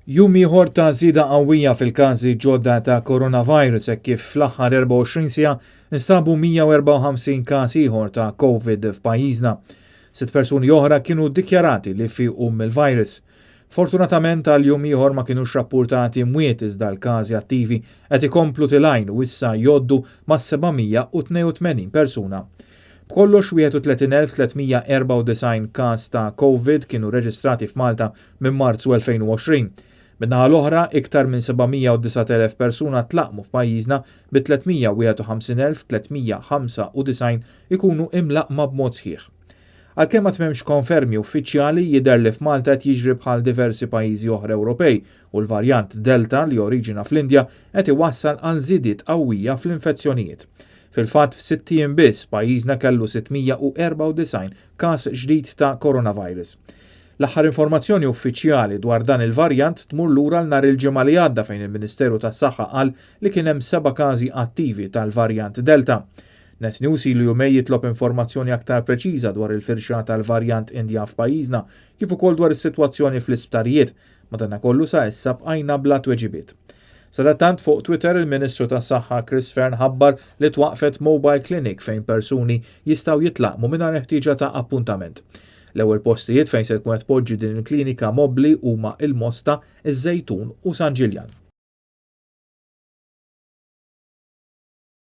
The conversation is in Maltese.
Jum ieħor ta' żieda qawwija fil-każi ġodda ta' coronavirus hekk kif fl-aħħar 24 siegħa nstabu 154 każ ieħor ta' Covid f'pajjiżna. Sitt persuni oħra kienu ddikjarati li fiequ mill-virus. Fortunatament għal jum ieħor ma kinux rappurtati mwiet iżda l-każi attivi qed ikomplu tilgħin u issa jgħoddu mas-782 persuna. B'kollox 31,394 każ ta' Covid kienu reġistrati f'Malta minn Marzu 2020. Min-naħa l-oħra, iktar minn 709,000 persuna tlaqqmu f'pajjiżna bi 351,395 ikunu imlaqqma b'mod sħiħ. Għalkemm għad m'hemmx konfermi uffiċjali, jidher li f'Malta qed jiġri bħal diversi pajjiżi oħra Ewropej u l-varjant Delta li oriġina fl-Indja qed iwassal għal żidiet qawwija fl-infezzjonijiet. Fil-fatt f'sitt ijiem biss pajjiżna kellu 694 każ ġdid ta' coronavirus. L-aħħar informazzjoni uffiċjali dwar dan il-varjant tmur lura għal nhar il-Ġimgħa li għadda fejn il-Ministeru tas-Saħħa qal li kien hemm seba' każi attivi tal-varjant Delta. Net News ilu jumej jitlob informazzjoni aktar preċiża dwar il-firxa tal-varjant Indjan f'pajjiżna, kif ukoll dwar is-sitwazzjoni fl-isptarijiet, madankollu sa issa bqajna bla tweġibiet. Sadattant fuq Twitter il-Ministru tas-Saħħa Chris Fearne ħabbar li twaqqfet mobile clinic fejn persuni jistgħu jitlaqqmu mingħajr ħtieġa ta' appuntament. L-ewwel postijiet fejn se tkun qed tpoġġi din il-klinika mobbli huma il-Mosta, iż-Żejtun u San Ġiljan.